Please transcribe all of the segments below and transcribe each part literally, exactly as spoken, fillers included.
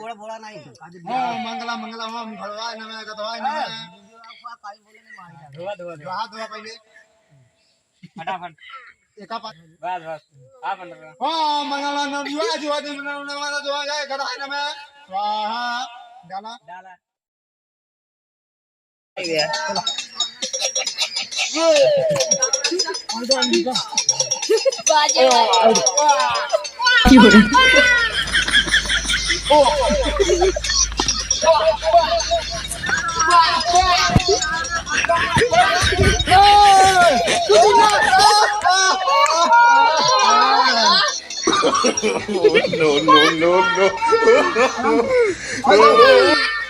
थोड़ा बोला नहीं। ओम मंगला मंगला ओम भड़वाय नमः गधवाय नमः। धोआ, धोआ, धोआ। धोआ, धोआ पहले। फटाफट। एका पा- बस, बस। आप अंदर रहो। ओम मंगला नमः धोआ, धोआ, धोआ, धोआ, धोआ, जय गधवाय नमः। स्वाहा। डाला। डाला। No, no, no, no।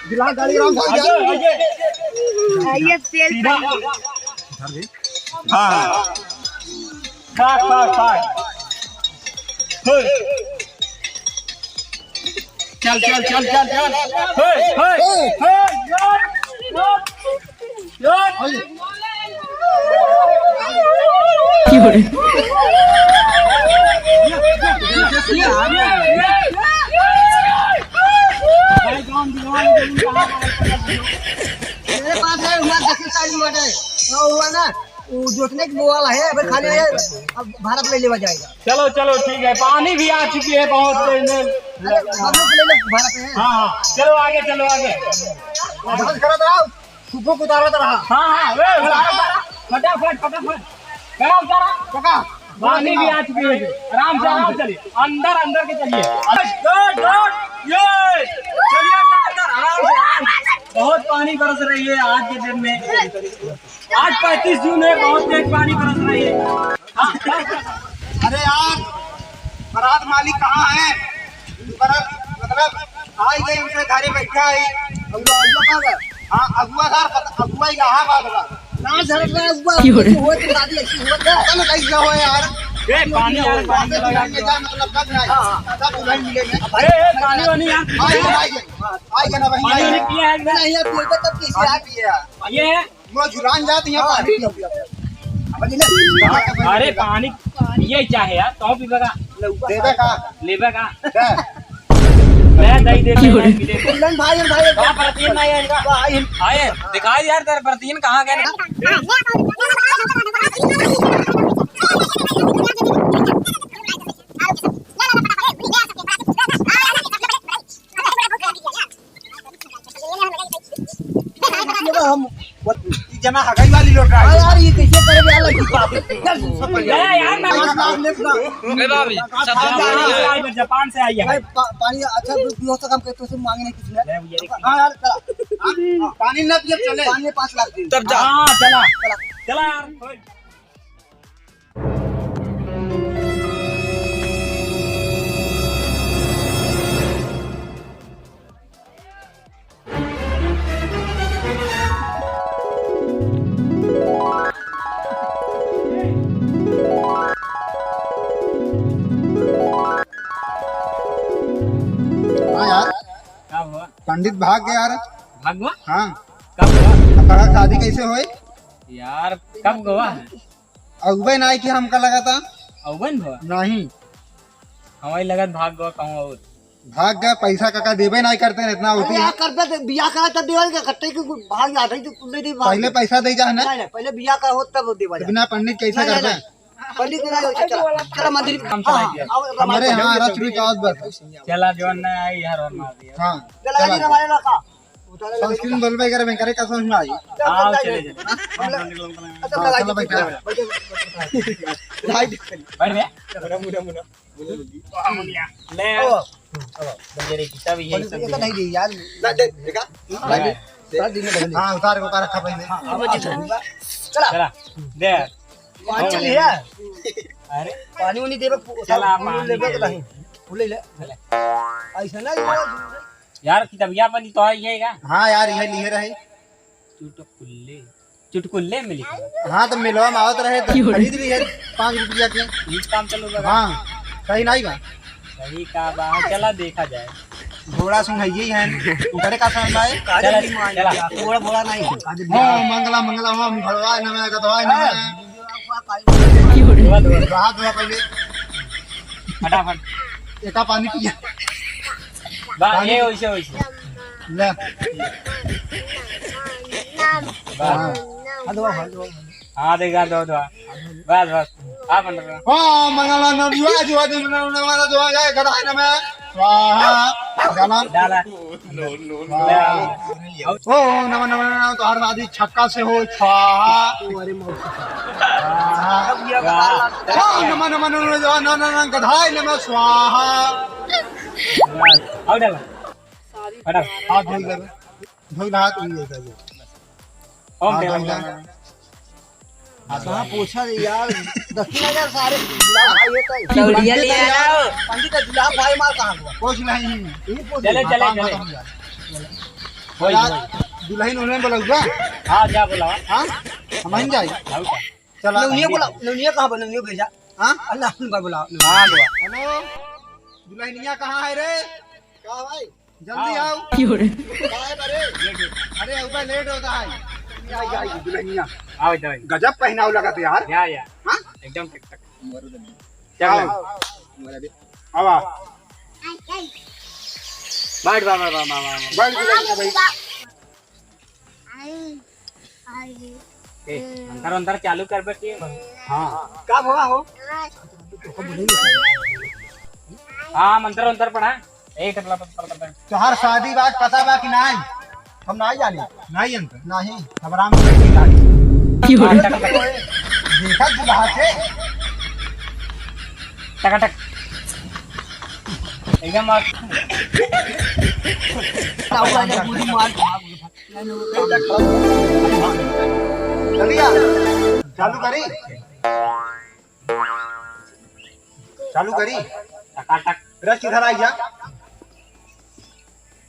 दिला गाड़ी राम भाई। आइए, आइए। आइए, तेल सीधा। हाँ, हाँ। खा, खा, खा। हे। चल, चल, चल, चल, चल। हे, हे, हे, यार, यार। मेरे पास है, हुआ दक्षिण साइड में है, वो हुआ ना, वो जोतने की बोआल है, अबे खाली है, अब भारत ले लेवा जाएगा। चलो, चलो, ठीक है, पानी भी आ चुकी है बहुत तेज में। अरे, हम लोग ले ले भारत में। हाँ, हाँ, चलो आगे, चलो आगे। बस करो तो। फुफुक उतारत रहा। हाँ, हाँ, ए, उतारा, उतारा। फटाफट, फटाफट। करा उतारा। पका। पानी भी आ चुकी है। आराम से, आराम से। अंदर, अंदर के चलिए। अरे, डोर, डोर, ये। चलिए अंदर, अंदर, आराम से, आराम से। बहुत पानी बरस रही है आज के दिन में। आज पैंतीस जून है, बहुत तेज पानी बरस रही है। अरे यार, बारात मालिक कहाँ है? बारात, मतलब, आई गई, उनके घरे बैठा है। अगुआ, अगुआ कहाँ गया? हाँ, अगुआ सर, पता, अगुआ इलाहाबाद बा। ना सर, ना अगुआ, क्यों रे? ऐसे होत, शादी ऐसी होत है। पता ना कैसे हो यार। ए, पानी यार, पानी वापस लगा दुल्हन के दो। जा, मतलब, कब जाए? हाँ, हाँ। कब दुल्हन मिलेंगे? अरे, ए, पानी वानी यार। आ गया, आ गया। आ गया ना, वहीं पानी आ वानी गया। पिए हैं? नहीं, यार, कोई तो तब कैसे आ गया? ये है। वो झुलान जात यहाँ पानी पियो, पियो। अरे पानी, ये क्या है यार? कौन पीबे का? देबे का? लेबे का? दे। मैं दही देते हैं, मिले। मिलन भाई, भाई। कहाँ परतीन नहीं है इनका? भाई। आए, दिखाई दे यार, तेरे परतीन कहाँ गए? ये तो हम, ई जना हगाई वाली लोग हाँ यार, ये कैसे करे बे, अलग ही बात है। यार, सब बढ़िया। यार, यार, मैं पाँच लाख लेब ना। ए भाभी, सब हाँ, बढ़िया। यार, यार, जापान से आई है। भाई, पा-, पानी अच्छा भी हो सका, हम कहते से मांगे नहीं किसी ने। ले, ये देख। हाँ यार, चला। हाँ, पानी ना पिए, चले। पानी में पाँच लाख दे। तब जा। हाँ, चला। चला। चला यार। हाँ यार, का हुआ? पंडित भाग गया यार। भाग गवा? हाँ। कब गवा? अब तोहरा शादी कैसे होई? यार, कब गवा है? अउबे ना आई कि हमका लगा था। अउबे न भवा? नहीं। हमारी लगत भाग गवा कहूँ और। भाग गए, पैसा काका देबे नहीं करते हैं, इतना होती है। बियाह करबे तो, बियाह करा तब देवल के कट्टे के कुछ भाग जाते हैं, तो कुल दे दे भाग। पहले पैसा दे जा ना। नहीं, नहीं, पहले बियाह का हो तब देवा तो जाए। बिना पंडित कैसे नहीं, नहीं, करबे? नहीं। पंडित नहीं हो, चला, चला मंदिर। काम चला हाँ, दिया। अब हमारे हाँ, रथ रुक जाओ बस। चला, जो ना आई, यार, और मार दिया। हाँ, चला, चला। हमारे रखा। संस्कृत में बोलबे करे, मैं करे का समझ में आई? हाँ, चले, चले। हम लोग, अच्छा, हाँ, लगा चलो, दीजिए। बैठो। बैठो, बैठो, बैठो। बैठ बे। मुड़ा, मुड़ा, मुड़ा। ले। ओ। अब बंदे रे, कितना भी यही सब ये तो दे। नहीं दी यार। ना, दे, देखा? हाँ। हाँ, उतार के उतार रखा पहले। हाँ, अब चला। चला। दे। पानी ले आ। अरे। पानी उनी देबे, चला, पानी लेबे ले। तो नहीं। वो ले ले। चला। ऐसा ना, यार, किताबिया पर तो आई है क्या? हाँ यार, यह लिए रहे। चुटकुल्ले, चुटकुल्ले में लिखा। हाँ, तो मिलवा में आवत रहे तो खरीद लिए पाँच रुपया के। ठीक काम चलो बा। हाँ, सही नहीं बा। सही का बा, चला देखा जाए। घोड़ा सुन है यही है, उनकरे का समझ में आए? चला, चला। घोड़ा, घोड़ा नहीं। हाँ, मंगला, मंगला, हम भड़वा नमः, गधवा नमः। धोआ, धोआ। रहा, धोआ पहले। फटाफट। एका पानी पिया। बा, पानी ये वैसे, वैसे। ले। बस। हाँ। हाँ, दो, हाँ, दो। हाँ, देखा, दो, दो। बस, बस। आप अंदर रहो। हाँ, मना, मना, मना, जुआ, जुआ, जुआ, मना, मना, मना, जुआ, जाए, गधा है ना मैं। स्वाहा। डाला। डाला। No, no, no। ले आओ। ओम नमः नमः नमः, तोहार शादी छक्का से हो, स्वाहा। अरे मौसी। स्वाहा। अब ये वाह। ओम नमः नमः नमः, नमः नमः नमः, गधाय नमः, स्वाहा। आओ डाला। हटा। हाथ धोई ले। धोई ला हाथ, धोई ले, धोई ले। ओम हाथ देवा धोई ले। नमः। हाँ, कहाँ पूछा रे यार? दक्षिणा यार, सारे दुल्हा भाई होता है। दौड़िया ले आओ। पंडित है, दुल्हा भाई मार कहाँ हुआ? कुछ नहीं। यही पूछ चले, ले। चले, हाँ, चले। हाँ, हाँ। वही, यार, वही। दुल्हन उन्हें बोला हुआ? हाँ, जा बोला। हाँ? हम ही जाए। जाओ का? चला। नौनिया बोला, नौनिया कहाँ बोला? नौनिया भेजा। हाँ? अल्लाह, उनका बोला। हाँ, बोला। हेलो, दुल्हनिया कहाँ है रे? कहाँ भाई? जल्दी हाँ। आओ। क्यों रे? काहे बरे? अरे, ऊपर लेट होता है। आई, आई, दुल्हनिया। आओ, जाओ। गजब पहनाव लगत है यार। या, या। हाँ? एकदम टक टक। चल। आओ। आवा। बैठ, बा, बा, बा। बैठ, दुल्हनिया, बैठ। ए, मंत्र, मंत्र चालू कर बैठी है। हाँ। का भवा हो? हाँ, मंत्र, मंत्र पढ़ा। ए, कतला पत्थर करता है। तोहार शादी बात पता बा कि नाई? हम नाई जानी। नाई जानते? नहीं। अब राम की शादी। क्यों रे? देखा दुल्हा के। टकाटक। एकदम आग। पूरी मार। चलिया, चालू करी, चालू करी। टकाटक। रस इधर आई जा।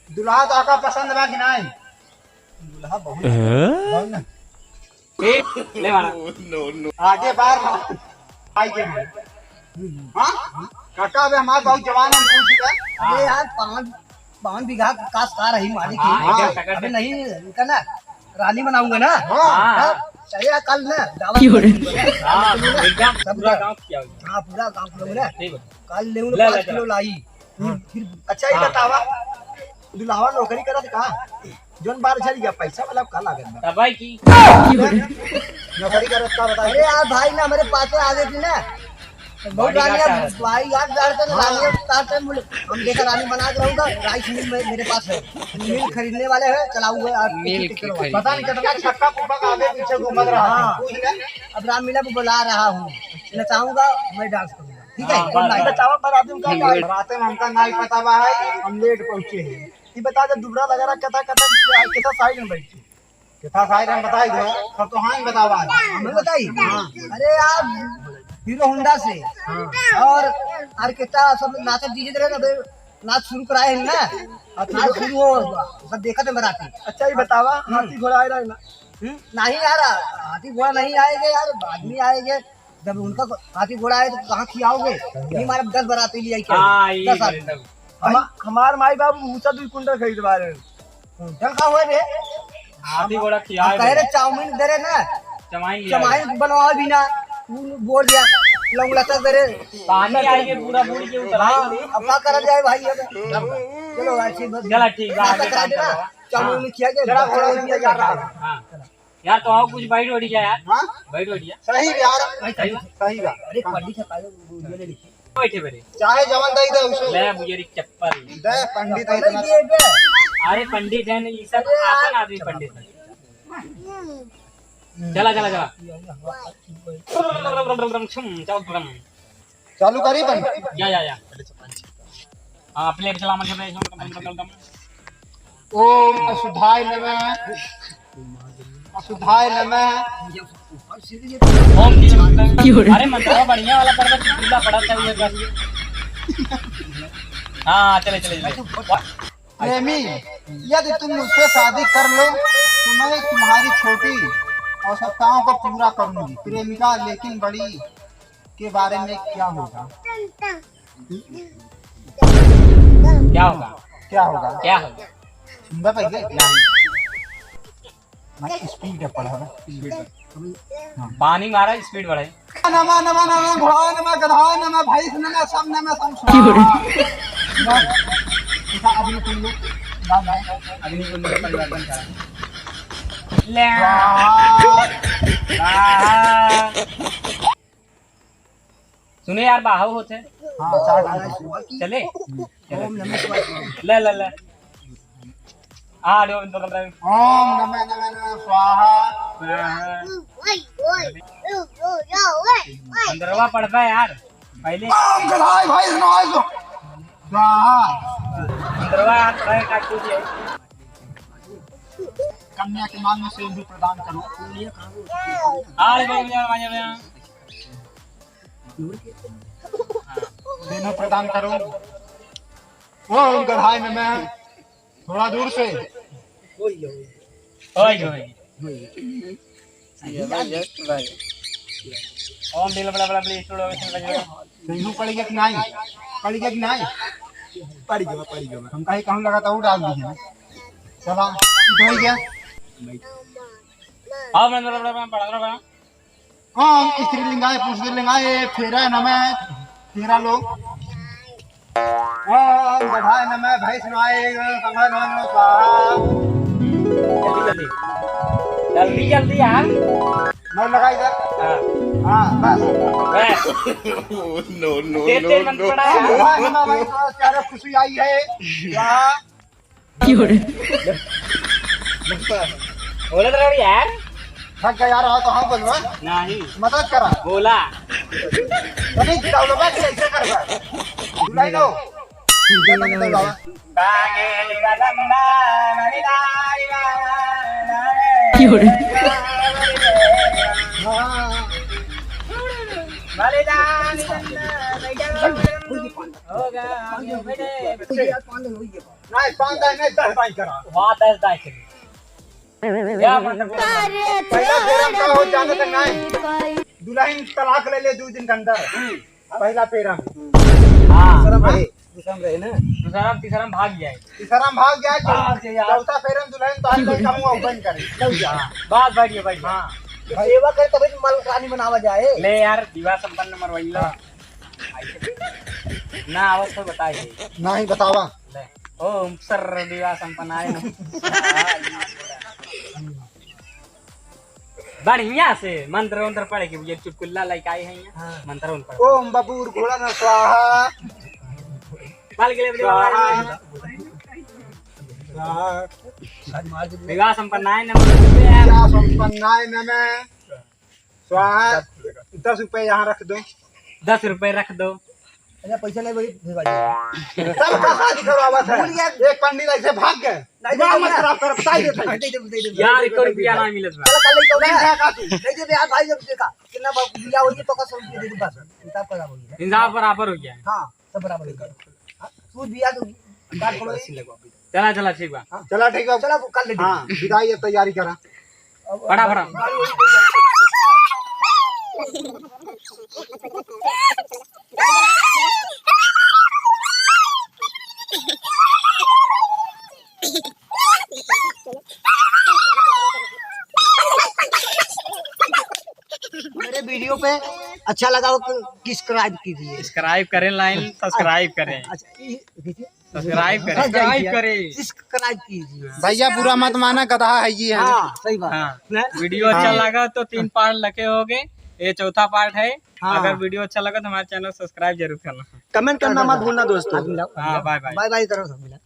दुल्हा तो आका पसंद बा कि नहीं? दुल्हा बहुत हैं? बहुत ना। ए, ले मारा। आगे बार आई के। हाँ? काका, अबे हमार बहुत जवान है, पूछ ले। अरे यार, पाँच, पाँच बीघा का काश्तकार है मालिक। हाँ, हाँ। एकदम टकाटक। अबे नहीं, इनका ना रानी बनाऊंगा ना। हाँ। हाँ। हाँ, चलिए कल ना दावत क्यों रे? हाँ, एकदम सब पूरा ना। गाँव किया हुआ। हाँ, पूरा गाँव किया हुआ ना। ठीक है। कल ले उन्हें ले, पाँच ले, किलो चला। लाई। हम्म। फिर अच्छा, ये हाँ। बतावा, दुल्हावा नौकरी करत का? जोन बार झरी गया, पैसा वाला का लागत बा? दवाई की। नौकरी करत का बताई? अरे यार भाई ना, मेरे पास आ गई थी ना। बहुत bodyguard रानी है, का है। भाई यार, डरते ना, हाँ। रानी है, डरते हैं, बोले, हम देखा रानी बना के रहूंगा, राइस मिल में मेरे पास है। मिल खरीदने वाले हैं, चलाऊ है, आप मिल कितने की किलो? खरीद। पता नहीं कितना छक्का पुप्पा का आगे पीछे घूमत रहा है। हाँ। पूछ ले। अब रामलीला को बुला रहा हूँ, नचाऊंगा, मैं डांस करूंगा। ठीक है? हाँ, और बस, नाई बस। बतावा, बराती में का, बराती में हमका नाई पता बा है, हम लेट पहुँचे हैं। ये बता दे, दुबरा लगा रहा, कथा, कथा, कितना साइड में बैठ के? कितना साइड में बताई दो, सब तो हाँ ही बतावा है। हमें बताई? हाँ। अरे यार, हीरो होंडा से। हाँ। और ऑर्केस्ट्रा सब नाचत, डीजे रहे ना, नाच शुरू कराए हैं ना। अच्छा। नाच शुरू हो, सब देखत है बराती। अच्छा, ये बतावा, हम्म। हाथी घोड़ा आए रहा है ना? हम्म? नहीं यार, हाथी घोड़ा नहीं आएंगे यार, आदमी आएंगे। जब उनका हाथी घोड़ा आए तो कहाँ खियाओगे? नहीं, हमारे दस बराती ले आई क्या? हाँ, ये दस आदमी। हम-, हमार माई बाबू भूसा दुई कुंटल खरीदवा रहे हैं। कुंटल का हुए बे? हाथी घोड़ा खियाए हम कह रहे बे। चाउमीन दे रहे ना। चाउमीन ले आए। चाउमीन बनवाओ भी ना। तू बोल दिया, लौंगलता दे रहे। पानी आए के पूरा बूढ़ के उतर आए। हाँ, अब का करा जाए भाई अब? चलो, अच्छी बात। चला ठीक बा, नाश्ता आगे करा काम देना। करवा। चाउमीन हाँ। खिया के, चला, बच्चा थोड़ा लोग सा खिया इंतजार जाता है। रहा। हाँ। चला। यार, तो आओ कुछ बैठ बैठ जा यार। हाँ? बैठ बैठ जा। सही यार। सही बा। सही बा। अरे, पंडित है, काहे वो ये ले लिखी? बैठे बैठे। चाहे जवन दई दे उसे। ले, मुझे एक चप्पल। दे, पंडित है चप्पल इतना। दिए बे। अरे, पंडित है नहीं, ये सब अरे यार। आपन आदमी पंडित है। चला, चला, चला। चल, चल। चालू करी बन। या, या, या। हाँ, प्लेट चला, मतलब, ओम अशुद्धाय नमः। अशुद्धाय नमः। ओम जी नमः। अरे, मंत्र बढ़िया वाला पढ़, पीला पड़ा था, ये बस। हाँ, चले, चले, चले। प्रेमी, यदि तुम मुझसे शादी कर लो, तो मैं तुम्हारी छोटी आवश्यकताओं को पूरा करूंगी। प्रेमिका, लेकिन बड़ी के बारे में क्या होगा? क्या होगा? क्या होगा? क्या होगा? सुनबा पहले? नहीं। मैं स्पीड है, पढ़ा ना। स्पीड है। हाँ। पानी मारा, स्पीड बढ़ाई। नमा, नमा, नमा, घोड़ा नमा, गधा नमा, भैंस नमा, सब नमा, सब स्वाहा। क्यों रे? अग्नि कुंड, बाबा, अग्नि कुंड में परिवर्तन करा। ले। स्वाहा। स्वाहा। सुने यार, बाहव होत है। हाँ, चार घंटे। चले? चले। ओम नमः शिवाय। ले, ले, ले। आ, जो, जो, जो, ओम नमः, नमः, नमः, स्वाहा। स्वाहा। अंदरवा पढ़बा यार, पहले। ओम गढ़ाई भाई, नमः स्वाहा। अंदरवा हाथ पढ़े का कुछ है। कन्या के मांग में सिंदूर प्रदान करो। आ, ले, ले, ले, ले, ले। देना प्रदान करो। ओम गढ़ाई में मैं थोड़ा दूर से। ओए, ओए। ये भाई, just भाई। ओम बिल बड़ा बड़ा बिल स्टूडियो में चल गया। कहीं पड़ गया कि नहीं? पड़ गया कि नहीं? पड़ गया, पड़ गया। हम कहीं कहूँ लगा था, वो डाल दीजिए। चला, इधर ही गया। आओ, मैं बड़ा बड़ा पढ़ा रहा। ओम स्त्रीलिंगाय पुंसलिंगाय फेरा नमः, फेरा लो। ओम गढ़ाय नमः भैंसनाय संघाय नमः स्वाहा। जल्दी, जल्दी। जल्दी, जल्दी यार। मैं लगाई इधर। हाँ। हाँ, बस। बस। No, no, तेरे no, मन no। पड़ा है। गढ़ाय नमः भाई, थोड़ा प्यारा खुशी आई है। स्वाहा। क्यों रे? बोलत रहो यार। थक गया यार, आओ तो हम बोलवा। नहीं। मदद करा। बोला। अरे, जाओ लो, बस ऐसे करवा। बुलाई लो। क्यों रे? हाँ। होगा, बेटे। नहीं, पाँच दाई नहीं, दस दाई करा। हाँ, दस दाई चली। क्या मतलब? पहला फेरा का हो जाने तक नहीं। दुल्हन तलाक ले ले दो दिन के अंदर। पहला फेरा में। हाँ। दूसरा में रहे, दूसरा में रहे ना। दूसरा में, तीसरा में भाग जाए। तीसरा में भाग जाए, भाग जाए यार। चौथा फेरा में दुल्हन तो हर कोई काम हुआ ओपन करे। चल जा। बस बैठ गया, बैठ गया। हाँ। सेवा करे तभी तो माल रानी बनावा जाए। ले यार, विवाह संपन्न मरवाई लो। हाँ। ना आवत तो बताए दे। नहीं बतावा। ले। ओम सर्व विवाह संपन्नाय नमः। बढ़िया से मंत्र उंत्र पढ़ के, ये चुटकुल्ला लइकाई है यहाँ। हाँ। मंत्र उंत्र पढ़। ओम बबूर घोड़ा न स्वाहा। बाल के लिए स्वाहा। स्वाहा। विवाह संपन्नाय नमः। विवाह संपन्नाय नमः। स्वाहा, दस रुपए यहाँ रख दो। दस रुपए रख दो। अच्छा, पैसा नहीं भाई, भेजवा दो। सब का शादी करवावत है। भूल गया। एक पंडित ऐसे भाग गए। नहीं, दिमाग मत खराब कर, बताई देते हैं। दे दे, दे दे। यार, एको रुपया ना मिलत बा। चलो, कल लेके आओ। नहीं, नहीं, नहीं दे दे यार भाई, जब देखा, कितना बा-, दिया वही तो का सौ रुपया दे दे बस। हिसाब खराब हो गया। हिसाब बराबर हो गया। हाँ, सब बराबर हो गया। हाँ, सूद भी यार, तो काट पड़ो। चला, चला, ठीक बा। हाँ। चला, ठीक बा। चला, वो कर ले। हाँ, विदाई अब तैयारी करा। अब पढ़ा, पढ़ा। मेरे वीडियो पे अच्छा लगा हो तो सब्सक्राइब कीजिए। सब्सक्राइब करें, लाइन सब्सक्राइब करें। अच्छा, ये देखिए। सब्सक्राइब करें। हाँ, जाइए। सब्सक्राइब करें। सब्सक्राइब कीजिए। भैया, बुरा मत माना, गधा है ये, है ना? हाँ, सही बात। हाँ। वीडियो अच्छा हाँ। लगा तो तीन पार्ट लगे होंगे, ये चौथा पार्ट है। हाँ। अगर वीडियो अच्छा लगा तो हमारे चैनल सब्सक्राइब जरूर करना। कमेंट करना मत भूलना दोस्तों। हाँ, बाय बाय। बाय बाय करो सब मिला।